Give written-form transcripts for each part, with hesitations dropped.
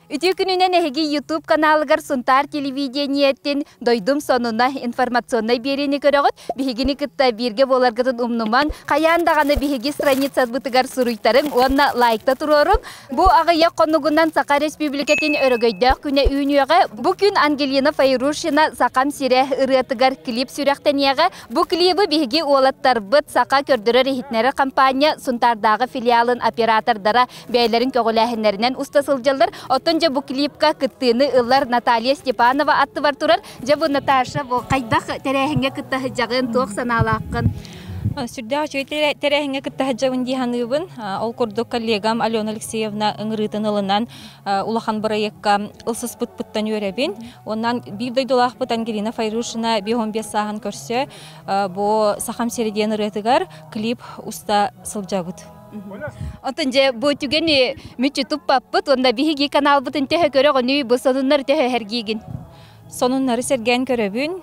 Үтүө күнүнэн эһиги YouTube каналыгар Сунтаар телевидениетин Дойдум сонуна информационнай биэриини көрөҕүт. Биһигини кытта бииргэ буоларгытын умнумаҥ. Хайаан даҕаны биһиги страницабытыгар суруйтарыҥ уонна лайкта туруоруҥ. Бу аҕыйах хонугунан Саха Республикатын өрөгөйдөөх күнэ үүнүөҕэ. Бу күн Ангелина Файрушина «Сахам сирэ» ырыатыгар клип сүрэхтэниэҕэ. Бу клибы биһиги уолаттарбыт Саха көрдөрөр-иһитиннэрэр компания Сунтаардааҕы филиалын оператордара бэйэлэрин көҕүлээһиннэринэн уста сылдьаллар. Оттон дьэ бу клипка кыттыыны ылар Наталья Степанова аттыбар турар. Дьэ бу Наташа, бу хайдах тэрээһиҥҥэ кытта сылдьаҕын, туох санаалааххын? Сүрдээх үчүгэй тэрээһиҥҥэ кытта сылдьабын дии саныыбын. Ол курдук коллегам Алена Алексеевна ыҥырыытын ылынан улахан бырайыакка ылсыспыппыттан үөрэбин. Онон биир дойдулаахпыт Ангелина Файрушина 55 сааһын көрсө бу Сахам сирэ диэн ырыатыгар клип уста сылдьабыт. Онтон дьэ бу түгэни мүччү туппаппыт уонна биһиги каналбытын төһө көрөҕүнүй, бу сонуннары төһө сэргиигин? Сонуннары сэргээн көрөбүн.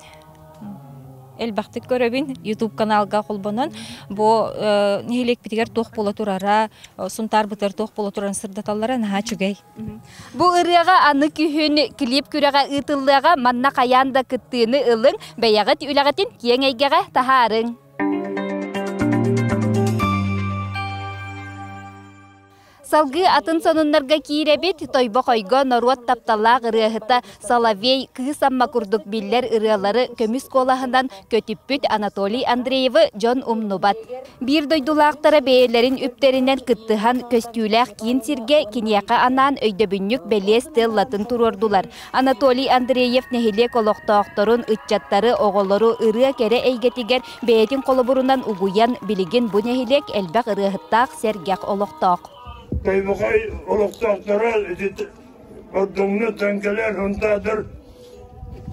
Элбэхтик көрөбүн YouTube каналга холбонон бу нэһилиэкпитигэр туох буола турара, Сунтаарбытыгар туох буола турарын сырдаталлара наһаа үчүгэй. Бу ырыаҕа аны күһүн клип күрэҕэ ыытыллыаҕа, манна хайаан да кыттыыны ылыҥ, бэйэҕит үлэҕитин киэҥ эйгэҕэ таһаарыҥ. Салгыы атын сонуннарга киирэбит, Тойбохойго норуот тапталлаах ырыаһыта Соловей Кыыс Амма курдук биллэр ырыалары көмүс куолаһынан көтүппүт Анатолий Андреевы дьон умнубат. Биир дойдулаахтара бэйэлэрин үптэринэн кыттыһан көстүүлээх киин сиргэ киниэхэ анаан өйдөбүнньүк бэлиэ стеллатын туруордулар. Анатолий Андреев нэһилиэк олохтоохторун, ыччаттары, оҕолору ырыа кэрэ эйгэтигэр Бэйэтин холобурунан угуйан, билигин бу нэһилиэк элбэх ырыаһыттаах сэргэх олохтоох. Тойбохой олохтоохторо ити Ордуҥҥа Тэҥкэлэр, Һунтаатар,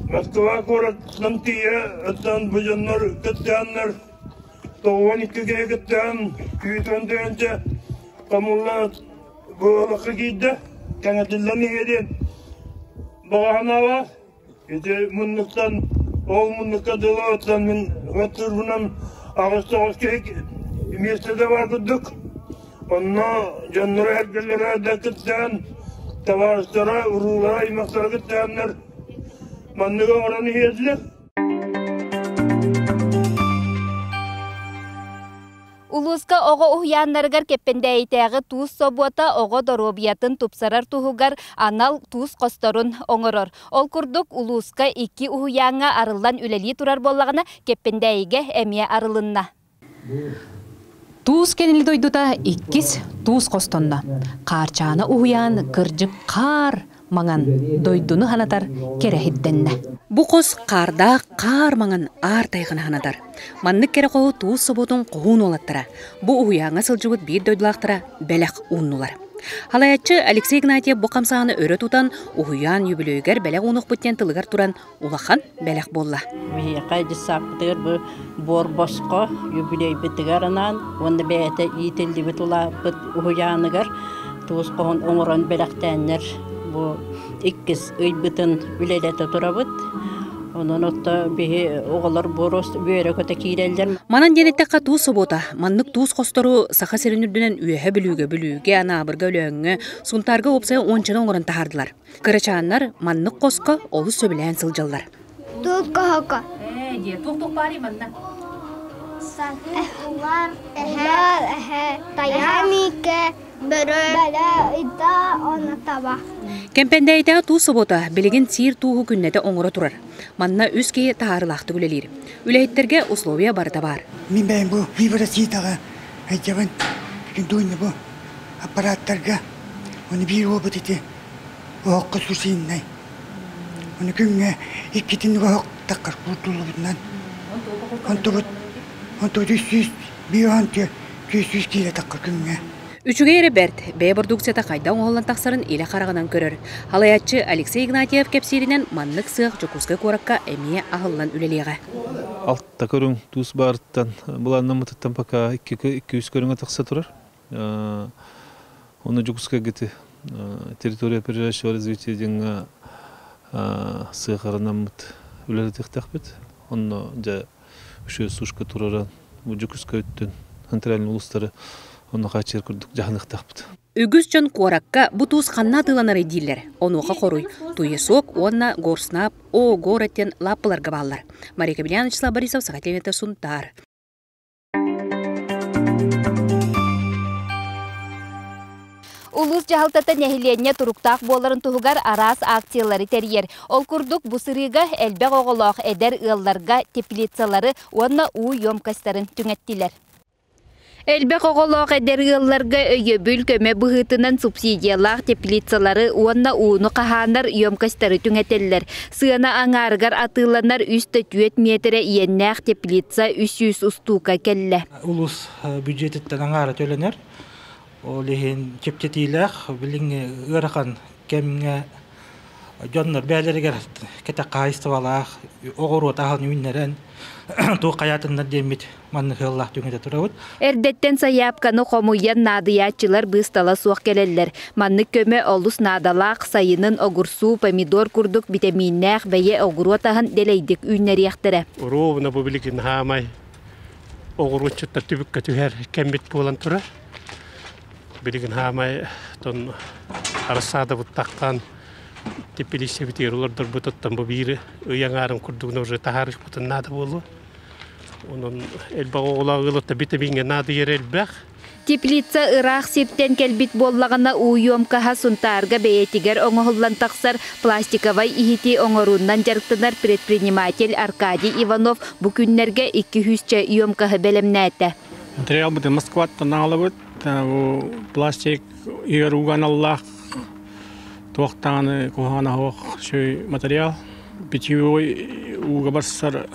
Москва куораттан тиийэ оттон бу дьоннор кыттыһаннар 92 киһи кыттыһан күүтэн тыһыынча хомулла бу олоххо киирдэ, кэҥэтиллэн иһиэ диэн баҕа санаалаах. Ити муннуктан, ол муннукка дылы оттон мин оттуурбунан аҕыс-тоҕус киһи миэстэтэ баар курдук. Онно дьонноро эргэлэрэ да кыттыһан, табаарыстара, уруулара, аймахтара кыттыһаннар манныгы оҥорон иһиэтилэр. Улууска оҕо уһуйааннарыгар Кэппэндээйитээҕи туус собуота оҕо доруобуйатын тупсарар туһугар анал туус хосторун оҥорор. Ол курдук, улууска икки уһуйааҥҥа арыллан үлэлии турар буоллаҕына, Кэппэндээйигэ эмиэ арылынна. Туус кэнили дойдута иккис туус хостонно. Хаарчаана уһуйаан кырдьык хаар маҥан дойдуну санатар кэрэһирдэннэ. Бу хос хаардаах хаар маҥан аар тайҕаны санатар. Маннык кэрэ хоһу туус собуотун хоһуун уолаттара, бу уһуйааҥҥа сылдьыбыт биир дойдулаахтара бэлэх ууннулар. Халайаччы Алексей Игнатьев бу хамсааһыны өрө тутан, уһуйаан үбүлүөйүгэр бэлэх уунуохпут диэн тылыгар туран улахан бэлэх буолла. Биһиэхэ дьыссааппытыгар бу буор босхо юбилейбытыгар анаан уонна бэйэтэ иитиллибит улааппыт уһуйааныгар туус хоһун оҥорон бэлэхтээннэр бу иккис ыйбытын үлэлэтэ турабыт. Онон отто биһи оҕолор буорус үөрэ-көтө киирэллэр. Манан диэн эттэххэ туус собуота. Маннык туус хостору Саха сирин үрдүнэн Үөһэ Бүлүүгэ, Бүлүүгэ, Анаабырга, Өлөөҥҥө, Сунтаарга уопсайа уончаны оҥорон таһаардылар. Кырачааннар маннык хоско олус сөбүлээн сылдьаллар. Туох Ээ, туох баарый манна? Улар, эһэ, тайаа миикэ, бөрө, ыта, уонна таба. Кэмпэндээйитээҕи туус собуота билигин сиир тууһу күннэтэ оҥоро турар. Манна үс киһи таһаарыылаахтык үлэлиир. Үлэһиттэргэ условия барыта баар. Мин бэйэм бу виброситаҕа сылдьабын. Дуунньа бу аппараттарга оны биир уопут ити оһоххо сусиннай. Оны күҥҥэ иккитин оһох таххар куурдуллубутунан. Онтубут онтубут 300 100 киилэ таххар күҥҥэ. Үчүгэй эрэ бэрт, бэйэ бородууксуйата хайдах оҥоһуллан тахсарын илэ хараҕынан көрөр. Халайааччы Алексей Игнатьев кэпсииринэн, маннык сыах Дьокуускай куоракка эмиэ аһыллан үлэлиэҕэ. Алта көрүҥ туус баарыттан былааннаммытыттан пока икки-үс көрүҥэ тахса турар. Оны Дьокуускайга территория опережающего развития диэҥҥэ сыахаранаммыт үлэлэтиэхтээхпит. Онно дьэ үчүгэй сушка турара Бу Дьокуускай өттүн, центральный улуустары онно хааччыйар курдук дьаһаныахтаахпыт. Үгүс дьон куоракка бу туус ханна атыыланарый дииллэр. Онуоха хоруй, Туесок уонна Горснаб О город диэн лааппыларга бааллар. Мария Кабельян, Вячеслав Борисов, Саха телевидениета, Сунтаар. Улуус дьаһалтата нэһилиэнньэ туруктаах буоларын туһугар араас акциялары тэрийэр. Ол курдук бу сырыыга элбэх оҕолоох эдэр ыалларга теплицалары уонна уу емкостарын түҥэттилэр. Элбэх оҕолоох эдэр ыалларга өйөбүл көмө быһыытынан субсидиялаах теплицалары уонна ууну хаһаанар емкостары түҥэтэллэр. Сыана аҥаарыгар атыыланар үс да түөрт миэтэрэ иэннээх теплица 300 устуука кэллэ. Улуус бюджетиттэн аҥаара төлөнөр. Ол иһин чэпчэтиилээх, билиҥҥи ыарахан кэмҥэ дьоннор бэйэлэригэр кэтэх хаһаайыстыбалаах оҕуруот аһын үүннэрэн туох хайаатыннар диэммит маннык ыаллаах түҥэтэ турабыт. Эрдэттэн сайаапканы хомуйан наадыйааччылар быыстала суох кэлэллэр. Маннык көмө олус наадалаах, сайынын огурсуу, помидор курдук битэмииннээх бэйэ оҕуруот аһын дэлэйдик үүннэриэхтэрэ. Ровно бу билигин хаамай оҕуруотчуттар түбүккэ түһэр кэммит буолан турар. Билигин хаамай тон арассаадабыттахтан типилиссэбитигэр олордорбутуттан бу биир ый аҥаарын курдугуна уже таһаарыахпытын наада буолуо. Онон элбэх оҕолоох ыалларта битэмииҥҥэ наадыйар элбэх. Теплица ыраах сиртэн кэлбит буоллаҕына уу емкоһа Сунтаарга бэйэтигэр оҥоһуллан тахсар пластиковай иһити оҥоруунан дьарыктанар предприниматель Аркадий Иванов бу күннэргэ 200 емкоһы бэлэмнээтэ. Материалбытын Москваттан аҕалабыт. Бу пластик иһэр ууга аналлаах туохтааны куһаҕана суох үчүгэй материал. Питьевой ууга барсар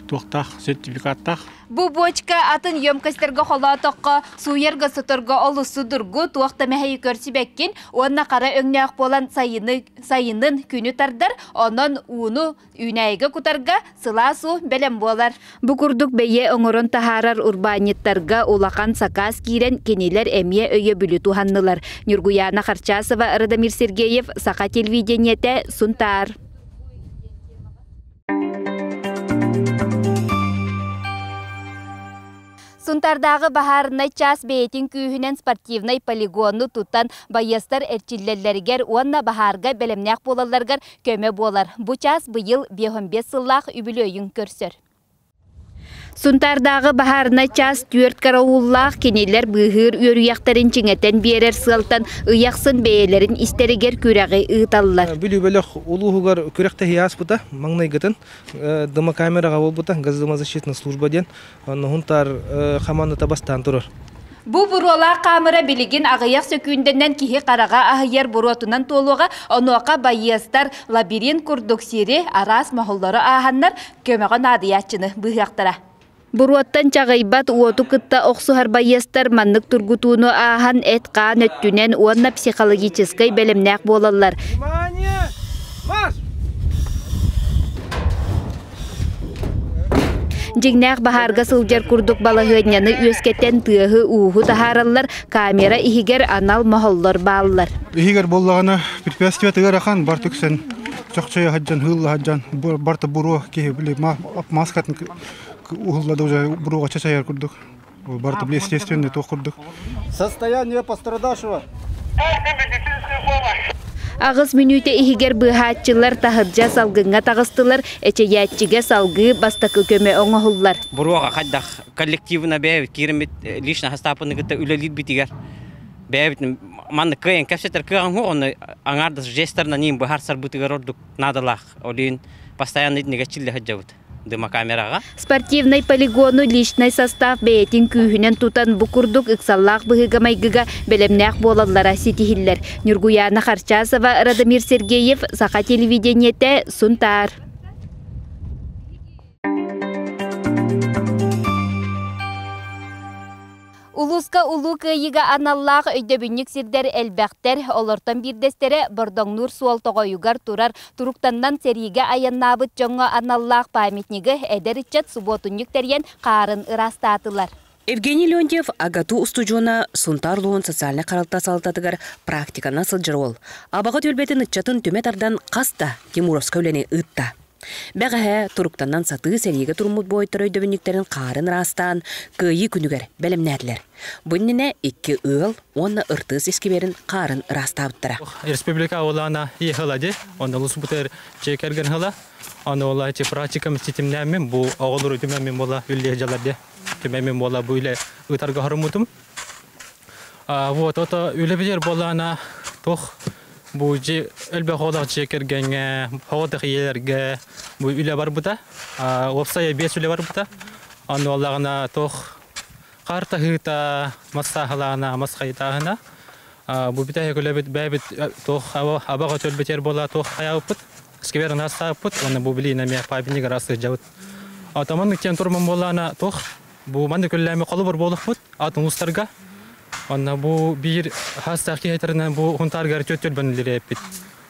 туохтаах сертификаттаах. Бу бочка атын емкостьтарга холоотоххо, сууйарга-соторго олус судургу, туох да мэһэйи көрсүбэккин уонна хара өҥнөөх буолан сайыны, сайынын күнү тардар, онон ууну үүнээйигэ кутарга сылаас уу бэлэм буолар. Бу курдук бэйэ оҥорон таһаарар урбаанньыттарга улахан сакаас киирэн, кинилэр эмиэ өйөбүлү туһаннылар. Ньургуйаана Харчасова, Радомир Сергеев, Саха телевидениетэ, Сунтаар. Сунтаардааҕы баһаарынай чаас бэйэтин күүһүнэн спортивнай полигону тутан байыастар эрчиллэллэригэр уонна баһаарга бэлэмнээх буолалларыгар көмө буолар. Бу чаас быйыл 55 сыллаах үбүлүөйүн көрсөр. Сунтаардааҕы баһаарынай чаас түөрт карауллаах кинилэр быыһыыр үөрүйэхтэрин чиҥэтэн биэрэр сыалтан ый ахсын бэйэлэрин истэригэр күрэҕи ыыталлар. Бүлүү бөлөх улууһугар күрэхтэһии ааспыта маҥнайгытын дымокамераҕа буолбута газодымозащитная служба диэн онно Сунтаар хамаандата бастаан турар. Бу буруолаах хаамыра билигин аҕыйах сөкүүндэнэн киһи хараҕа аһыйар буруотунан туолуоҕа, онуоха байыастар лабиринт курдук сири араас моһоллору ааһаннар көмөҕө наадыйааччыны быыһыахтара. Буруоттан чаҕыйбат уоту кытта охсуһар байыастар маннык тургутууну ааһан эт-хаан өттүнэн уонна психологическай бэлэмнээх буолаллар. Внимание! Марш! Дьиҥнээх баһаарга сылдьар курдук балаһыанньаны үөскэтэн тыаһы-ууһу таһаараллар, камера иһигэр анал моһоллор бааллар. Иһигэр буоллаҕына препятствие ыарахан бар түксэн чохчойо сылдьан ыылла сылдьан барыта буруо киһи били маскатын уһулла да уже буруоҕа чачайар курдук. Барыта били естественный туох курдук. Состояние пострадавшего. Аҕыс мүнүүтэ иһигэр быыһааччылар таһырдьа салгыҥҥа таҕыстылар, эчэйээччигэ салгыы бастакы көмө оҥоһуллар. Буруоҕа хайдах коллективына бэйэбит киириммит лично хастаапыны кытта үлэлиирбитигэр бэйэбит маннык кыайан кэпсэтэр кыаҕым суох онно аҥаардас жестарынан иин быһаарсарбытыгар ордук наадалаах ол иһин постоянно итиннигэ чиллэ сылдьабыт дымокамераҕа. Спортивнай полигону личнай состав бэйэтин күүһүнэн тутан бу курдук ыксаллаах быһыыга-майгыга бэлэмнээх буолаллара ситиһиллэр. Ньургуйаана Харчасова, Радомир Сергеев, Саха телевидениетэ, Сунтаар. Улууска Улуу Кыайыыга аналлаах өйдөбүнньүк сирдэр элбэхтэр. Олортон биирдэстэрэ Бордоҥнуур суол тоҕойугар турар Туруктаннан сэриигэ айаннаабыт дьоҥҥо аналлаах памятнигы эдэр ыччат субуотунньук тэрийэн хаарын ыраастаатылар. Евгений Леонтьев АГАТУ устудьуона Сунтаар улууһун социальнай харалта салалтатыгар практиканан сылдьар уол. Абаҕа түөлбэтин ыччатын түмэ тардан хас да Тимуровскай үлэни ыытта. Бэҕэһээ туруктанан сатыы сэриигэ туруммут буойуттар өйдөбүнньүктэрин хаарын ыраастаан Кыайыы күнүгэр бэлэмнээтилэр. Бу иннинэ икки ыал уонна ыртыыс искибиэрин хаарын ыраастаабыттара. Республика олаана ехала онно улуспутер дьиэ кэргэн хыла аны ола эти практикам ситимнээммин бу оҕолору түмэммин буола үллиэ дьалар де түмэммин буола бу үлэ ытарга хоруммутум. Вот ото үлэ битер буолаана туох бу дьи элбэх оҕолоох дьиэ кэргэҥҥэ оҕотох ийэлэргэ бу үлэ барбыта. Уопсайа биэс үлэ барбыта. Аны олаҕына туох хаар таһыыта, мас сааһылаана, мас хайытааһына. Бу бүтэһик үлэбит бэйэбит туох абаҕа төлбүтэр буола туох хайаабыппыт. Сквер астаабыппыт уонна бу билиин эмиэ памятник араас сылдьабыт. Атаман диэн турман буоллаана туох бу маннык үлэлээми холобур буолуохпут атын улуустарга. Онно бу биир хастаах киһитеринэн бу хунтааргар төттөлбөн үлэлээппит.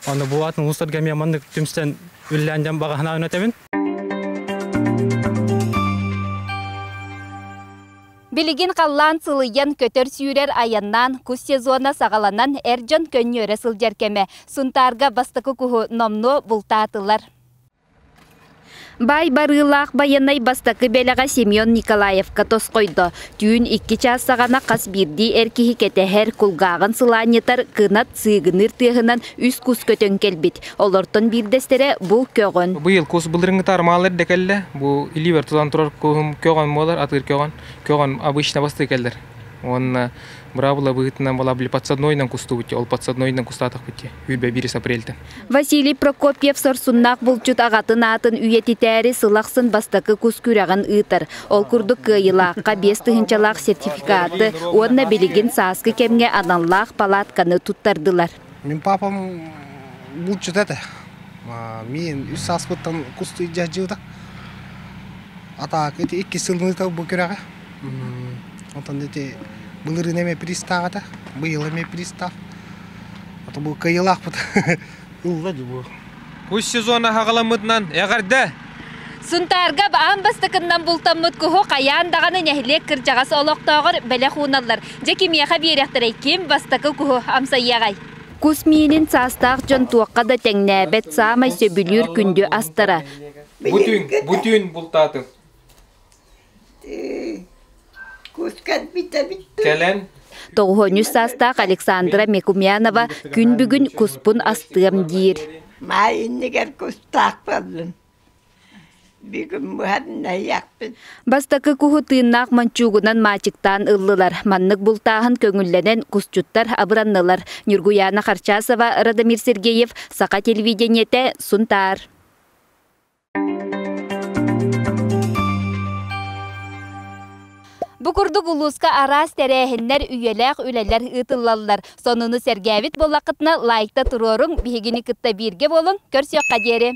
Онно бу атын улуустарга эмиэ маннык түмсэн үлэлээн дьон баҕаһына өтөбүн. Билигин халлаан сылыйан, көтөр-сүүрэр айаннаан, кус сезона саҕаланан, эр дьон көнньүөрэ сылдьар кэмэ. Сунтаарга бастакы куһу номнуо бултаатылар. Баай барыылаах байанай бастакы бэлэҕэ Семен Николаевка тосхойдо. Түүн икки чаас саҕана хас биирдии эр киһи кэтэһэр, кулгааҕын сылаанньытар, кынат сыыгыныыр тыаһынан үс кус көтөн кэлбит. Олортон биирдэстэрэ бу көҕөн. Быйыл кус былырыҥҥытаар маал эрдэ кэллэ. Бу илиибэр тутан турар куһум көҕөн буолар, атыыр көҕөн. Көҕөн обычно бастыы кэллэр. Уонна быраабыла быһыытынан була били подсаднойынан кустубут ол подсаднойынан кустаатахпыт дии үүрбэ биирис апрельтэн. Василий Прокопьев сорсуннаах булчут аҕатын аатын үйэтитээри сыл ахсын бастакы кус күрэҕин ыытар. Ол курдук кыайыылаахха биэс тыһыынчалаах сертификаты уонна билигин сааскы кэмҥэ аналлаах палатканы туттардылар. Мин папам булчут этэ. Мин үс сааспыттан кустуу дьадьыыта. Атаакы ити икки сылыныта бу күрэҕэ. Онтон ити былырыын эмиэ пристаах этэ, быйыл эмиэ пристаах. Ото бу кыайыылаахпыт ылла дии бу. Кус сезона хаҕаламмытынан эҕэрдэ! Сунтаарга аан бастакыннан бултаммыт куһу хайаан даҕаны нэһилиэк кырдьаҕас олохтооҕор бэлэх ууналлар. Дьэ кимиэхэ биэриэхтэрэй, ким бастакы куһу амсайыаҕай? Кус миинин саастаах дьон туохха да тэҥнээбэт саамай сөбүлүүр күндү астара. Бу түүн, бу түүн бултаатым. Кэлэн Тоҕуһуонньус саастаах Александра Мекумянова күн бүгүн куспун астыам диир. Маай иннигэр кустаах буоллун. Бүгүн буһарынайахпыт. Бастакы куһу тыыннаах мончуугунан маачыктаан ыллылар. Маннык бултааһын көҥүллэнэн кусчуттар абыраннылар. Ньургуйаана Харчасова, Радомир Сергеев, Саха телевидениетэ, Сунтаар. Бу курдук улууска араас тэрээһиннэр, үйэлээх үлэлэр ыытыллаллар. Сонуну сэргээбит буоллаххытына лайкта туруоруҥ, биһигини кытта бииргэ буолуҥ, көрсүөххэ диэри.